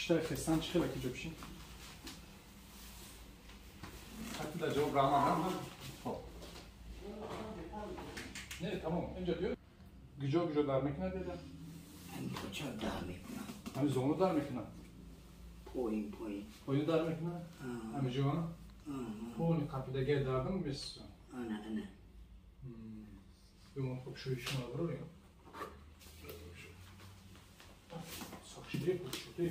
Шитай хестан чӣ хела ки ҷо пишин? Ҳатто дар ҷавоб раҳмат. Хоб. Не, тамом. Инҷа биё. Гиҷо гиҷо дар мекунад деда? Ҳамин кӯча дар мекунад. Ҳамин зону дар мекунад? Поин, поин. Поин дар мекунад? Ҳамин ҷо? Пони қапидагия дардам месӯзам. Ана, ана. Бимон хуб шӯи шумо барорем. Сохшиди, пӯшиди.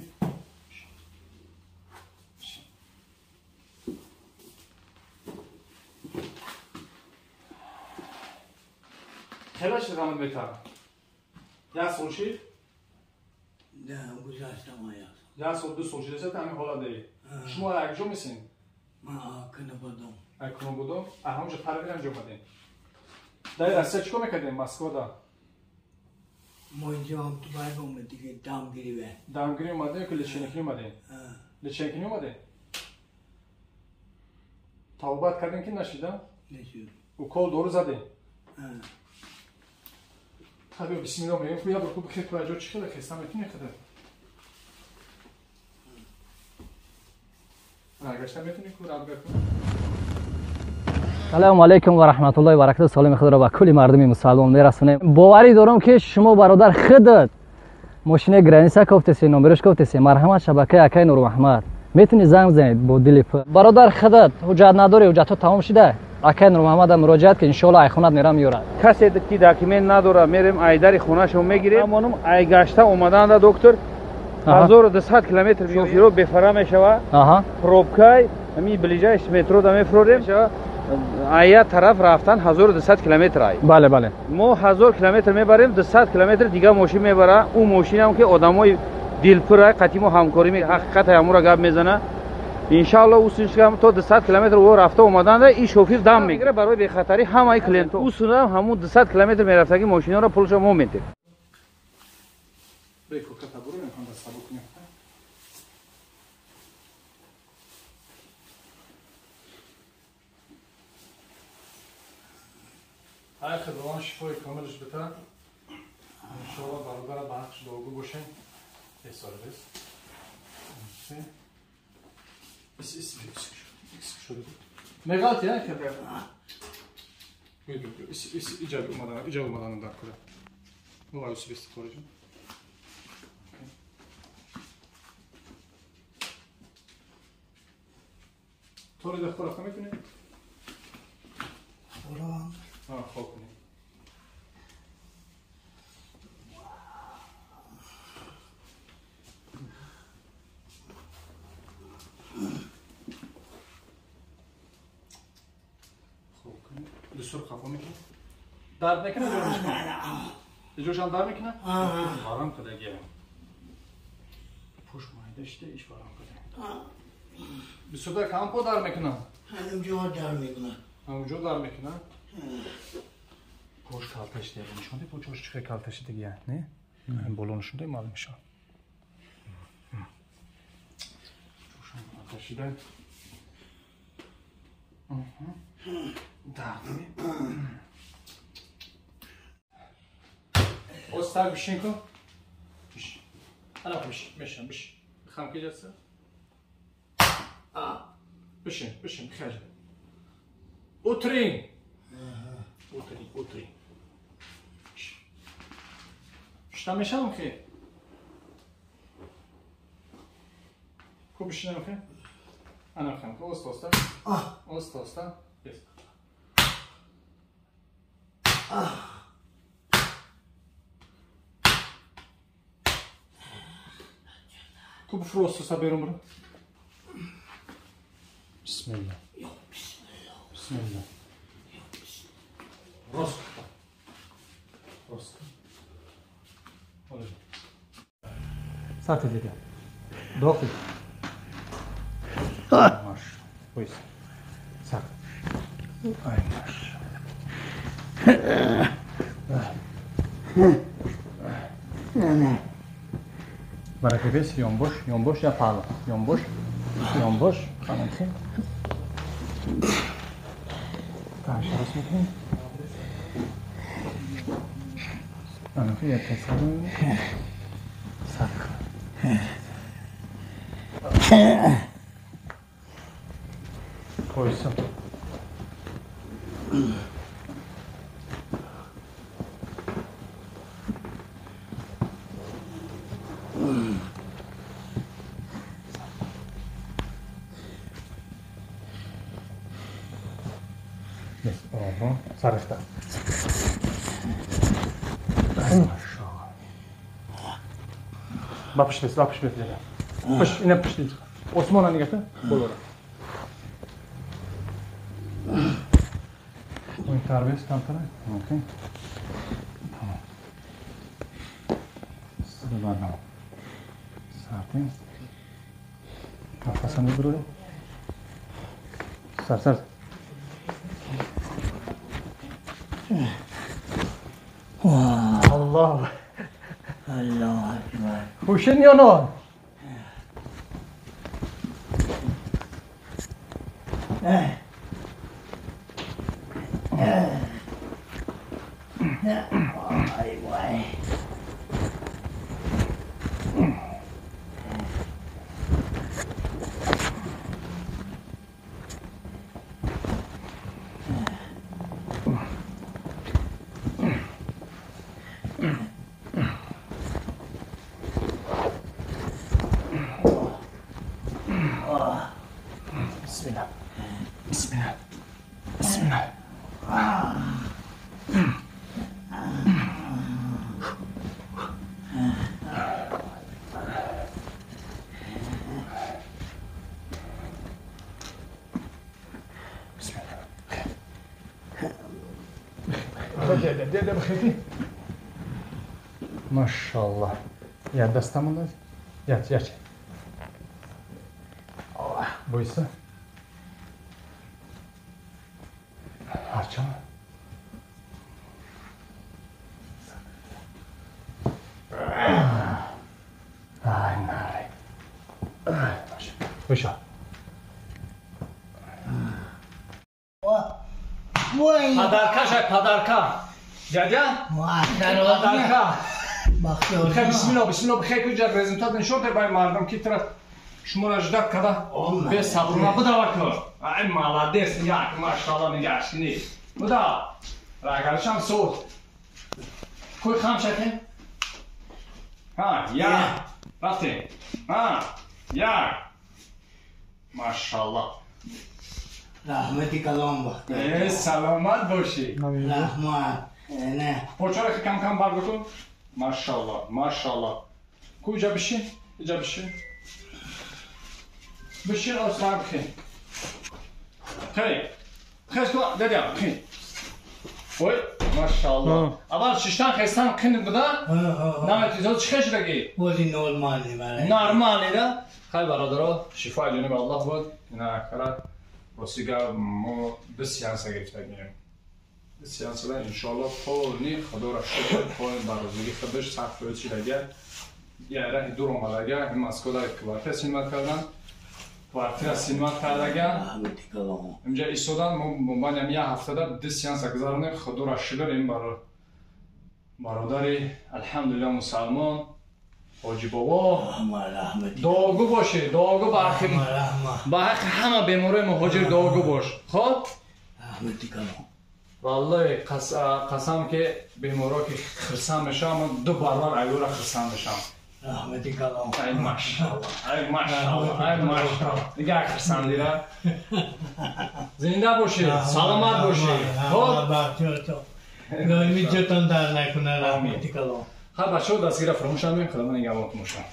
Хела шид ҳамон бетар. Як сол шид? Не, гузашта ма як сол. Як сол, ду сол шид, ҳамин ҳолат дорӣ. Шумо як ҷо месин? Ман Акнабодом. Акнабодом? А ҳамонҷо тарафи анҷо омадем. Дар Россия чӣ кор мекардем? Москвада? Мо инҷо ҳам ту байб омад диге дамгириве. Дамгирӣ омадем ё ки лечение омадем? Лечение омадем? Тавбат кардем ки нашида? Нашуд. Укол дору задем? Хаб ё бисмиллоҳ мегӯем, ку як бор ку бихел ку аҷо чӣ хела хеста метунӣ хада? Гашта метунӣ ку радгар ку? Салому алейкум ва раҳматуллоҳи ва баракатуҳ. Саломи худро ба кулли мардуми мусалмон мерасонем. Боварӣ дорам ки шумо бародар худат мошинаи граница кофтеси, номерош кофтеси. Марҳамат, шабакаи акаи Нурмуҳаммад. Метунӣ занг бизанед бо дили пур. Бародар худат ҳуҷҷат надорӣ, ҳуҷҷатҳо тамом шуда. Акаи Нурмуҳаммада муроҷиат ки иншоаллоҳ айхонат мерам меёрад. Касе ки документ надора, мерем айдари хонашон мегирем. Ҳамонум айгашта омаданда доктор 1200 километр шофиро бефара мешава. Пробкай, ҳамин ближайший метро да мефурорем. Ая тараф рафтан 1200 километр ай. Бале, бале. Мо 1000 километр мебарем, 200 километр дига мошин мебара. Ӯ мошинам ки одамои дилпур ай, қатъи мо ҳамкорӣ ҳақиқат ҳамура гап мезана. Иншааллоҳ ӯ синшкам то 200 километр ӯ рафта омаданда ин шофир дам мегира барои бехатарӣ ҳамаи клиентҳо. Ӯ сунам ҳамун 200 километр мерафтаги мошинҳоро пулашо мо медиҳем. Ай худованд шифои комилаш бита. Иншоаллоҳ бародара ба ҳаққаш дуогӯ бошем. Эҳсорбес. Меғалти, а хеб? Иҷа омадан, иҷа омадан дар кура. Ну, ай сибес хориҷ. Тори да хӯра мекунӣ? Хӯра. Хоб кунӣ. Хоб кунӣ. Дустур хафо мекунӣ? Дард мекунад ё мешканад? Иҷошам дард мекунад? Барам кадаги. Пуш майда шида иш барам када. Бисёртар кам по дард мекунад? Ҳамунҷо дард мекунад. Ҳамунҷо дард мекунад? Пош калташ дига нишон ди, пош чӣ калташ дига, не? Боло нишон ди, маълум мешавад. Пошам калташ дига. Дард. Остар бишин ку. Бишин. Ана бишин, бишин, бишин. Хам ки ҷаста? Бишин, бишин, бихаҷ. Утрин. Утрин, утрин. Шта мешавам ки? Ку бишинам ки? Ана хам ку, оста, оста. Оста, оста. Ку буфру оста, оста берун бура. Бисмилла. Бисмилла. Рост. Рост. Сарте дига. Дохил. Маш. Бойс. Сар. Ай маш. Баракабес, ёнбош, ёнбош я пало. Ёнбош, ёнбош, қанатхи. Таша рост мекунем. Анахи я тасаввур. Сар. Пойса. Сарихта. Ба пушт бес, ба пушт бес. Пушт, ина пушт. Осмона нигоҳ болора. Ой, тарбес камтара. Окей. Тамом. Сарбарнам. Сартин. Нафасани бурӯ. Сар, сар. الله الله اکبر. خوشین یا نه؟ وای وای. بسم الله بسم الله بسم الله. بسم الله. ما شاء الله. يا دستمون يا يا بويسا. Açalım. Ay nare. Бошо. وای. Подарка шай, подарка. Дядя? Подарка. بختیار. خیلی بسم الله بسم الله بخیر کجا результат нишон дай бай мардум ки тра шуморо ждат када бесаброна буда кор. Ай молодец, як машалла нигашни. Буда. Рагаршам суд. Кой хам шаке? Ха, я. Рафтем. Ха, я. Машалла. رحمتی کلام بختیار. Саломат бошӣ. رحمت. نه. Почара ки кам кам барго кун. Машалла, машалла. Ку иҷа бишин, иҷа бишин. Бишин, о сар бихин. Хей. Хез ку, дядя, хин. Ой, машалла. Аввал шиштан хестан қин буда? Наметизод чӣ хешдаги? بازی نورمالی برای. Нормалӣ да? Хай бародаро, шифои ҷониби Аллоҳ буд. Ина акара ростига мо ду сеанса гирифтагием. Ду сеансада иншоалло полни худоро шукр, полни ба розигӣ худаш сахт фоиз шидага. Я раҳи дур омадага, ин Москвада квартира снимат кардан. Квартира снимат кардага. رحمتی کلام. Инҷа истодан мо мобайни ҳам як ҳафтада ду сеанса гузаронем. Худоро шукр, ин бародари алҳамдулилла мусалмон ҳоҷи бобо. رحمتی. Дуогӯ бошед, дуогӯ ба ҳаққи رحمت. ба ҳаққи ҳама беморои муҳоҷир дуогӯ бош. Хоб? رحمتی کلام. Валлоҳи қасам ки беморо ки хирсанд мешавам, ман ду баробар айёра хирсанд мешавам. رحمتی کلام. Ай машалла, ай машалла, ай машалла. Дигар хирсандира. Зинда бошед, саломат бошед. Хоб? بختیار تو. دائمی جتان در نکنه رحمتی کلام. Хай бачаҳо, дастгира фаромӯш накунед, худо нигаҳбонтон бошад.